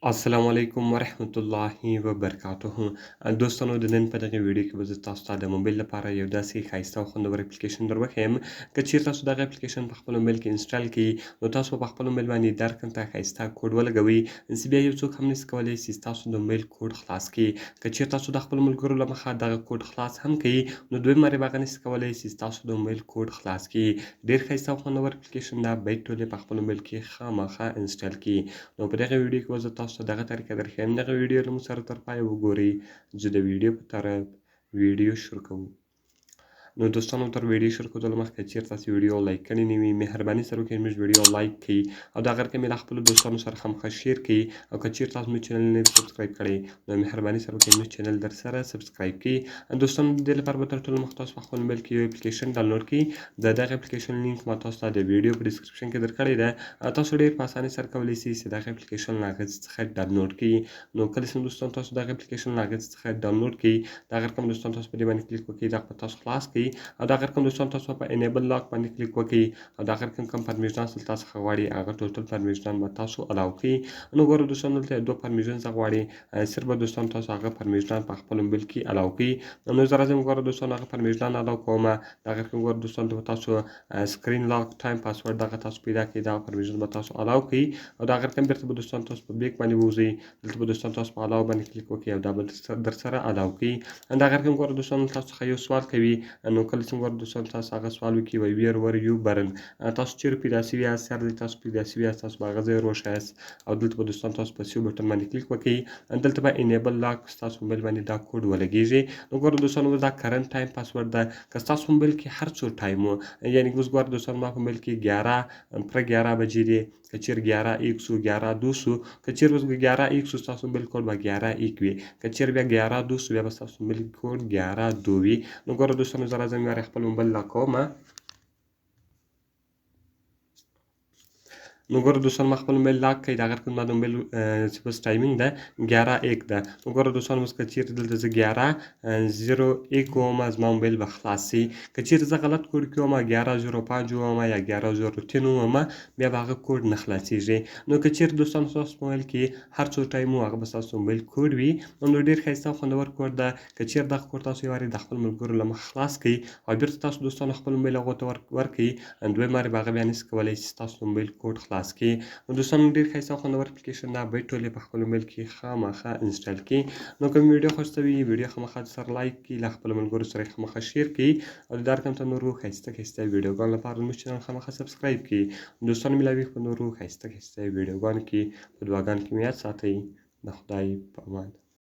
السلام علیکم ورحمت الله وبرکاته. دوستانو، د نن په دغه ویډیو کې به زه تاسو ته د موبایل لپاره یو داسې ښایسته او خوندور اپلیکیشن در وښیم. که چیرې تاسو دغه اپلیکیشن په خپل موبایل کې install کړئ، نو تاسو په خپل موبایل باندې درکنته ښایسته کوډ ولګوئ چې بیا یو څوک هم نشي کولی چې ستاسو د موبایل کوډ خلاص کړي. که چیرې تاسو د خپل ملګرو له مخه دغه کوډ خلاص هم کړئ، نو دویم مرتبه هغه نشي کولی چې ستاسو د موبایل کوډ خلاص کړي. ډېر ښایسته او خوندور اپلیکیشن دا باید ټول په خپل موبایل کې خامخا install کړي. نو په دغه ویډیو کې به زه تاسو ته دغه طریقه درښیم. دغه ویډیو له موږ سره تر پایه وګورئ. زه د ویډیو په طرف ویډیو شروع کوو. نو دوستانو، تر ویډیو شروع کولو مخکې چیرې تاسو ویډیو لایک کړې نه وي، مهرباني سره وکړئ موږ ویډیو لایک کړئ او دا غږ مې له خپلو دوستانو سره خامخا share کړئ. او که چیرې تاسو مې چینل نه subscribe کړئ، نو مهرباني سره وکړئ موږ چینل در سره subscribe کړئ. دوستانو، د دې لپاره به تر ټولو مخکې تاسو په خپل موبایل کې یو اپلیکیشن ډاونلوډ کړئ. د دغه اپلیکیشن لینک ما تاسو ته د ویډیو په description کې درکړی ده. تاسو ډېر په اسانۍ سره کولی شئ چې دغه اپلیکیشن له هغه څخه ډاونلوډ کړئ. نو کله چې دوستان تاسو دغه اپلیکیشن له هغه څخه ډاونلوډ کړئ، دا رقم دوستان تاسو په دې باندې کلیک وکړئ، دا به تاسو خلاص کړئ. او دا رقم دوستان تاسو په enable lock باندې کلیک وکړئ او دا رقم کوم permission تاسو څخه غواړي، هغه ټول permission به تاسو allow کړئ. نو ګوره دوستان، دلته دوه permission غواړي، صرف به دوستان تاسو هغه permission په خپل موبایل کې allow کړئ. نو زه راځم، ګوره دوستان، هغه permission allow کوم. دا رقم ګوره دوستان، تاسو screen lock time password دغه تاسو پیدا کړئ، دا permission به تاسو allow کړئ. او دا رقم بیرته به دوستان تاسو په back باندې ووځئ، دلته به دوستان تاسو په allow باندې کلیک وکړئ او دا به در سره allow کړئ. دا رقم ګوره دوستان، تاسو څخه یو سوال کوي. نو کله چې ګوره دوستان تاسو هغه سوال وکړي، وایي where were you born، تاسو چیرې پیدا شوي یاست، چېرې تاسو پیدا شوي یاست، تاسو به هغه ځای وښایاست. او دلته به دوستان تاسو په save button باندې کلیک وکړئ، دلته به enable lock ستاسو موبایل باندې دا کوډ ولګېږي. نو ګوره دوستان، اوس دا current time password ده. که ستاسو موبایل کې هر څو time و، یعنی اوس ګوره دوستان، ما په موبایل کې 10:45 دی. که چېرې 11:01 سو، 11:02 سو، که چېرې اوس 11:01 سو، ستاسو موبایل کوډ به 11:01 وي. که چېرې بیا 11:02 سو، بیا به ستاسو موبایل کوډ 11:02 وي. نو ګوره دوستانو، زه راځم یوارې خپل موبایل لاک کوم. نو ګوره دوستان، ما خپل موبایل لاک کړی. دا غیر ما د موبایل چې اوس timing ده 11:01 ده. نو ګوره دوستان، اوس که چیرې دلته زه 11:01 وم، زما موبایل به خلاص شي. که چیرې زه غلط کوډ کې وم، 11:05 وم یا 11:03 وم، بیا به هغه کوډ نه خلاصېږي. نو که چیرې دوستان ستاسو موبایل کې هر څو time و، هغه به ستاسو موبایل کوډ وي. نو ډېر ښایسته او خوندور کوډ ده. که چیرې دغه کوډ تاسو یوارې د خپل ملګرو له مخه خلاص کړئ او بیرته تاسو دوستانو خپل موبایل هغو ته ورکړئ، دویم وارې به هغه بیا نشي کولی چې ستاسو موبایل کوډ خلاص کړي. نو دوستانو، ډېر ښایسته او خوندور اپلیکیشن دا باید ټول په خپل موبایل کې خامخا install کړي. نو که ویډیو خوښ شوي، ویډیو خامخا سره لایک کړئ، له خپلو ملګرو سره خامخا share کړئ او د دا رقم ته نورو ښایسته ښایسته ویډیوګانو لپاره زموږ چینل خامخا subscribe کړئ. دوستانو، ملاوي په نورو ښایسته ښایسته ویډیوګانو کې. په دعاګانو کې مې یاد ساتئ. د خدای په امان.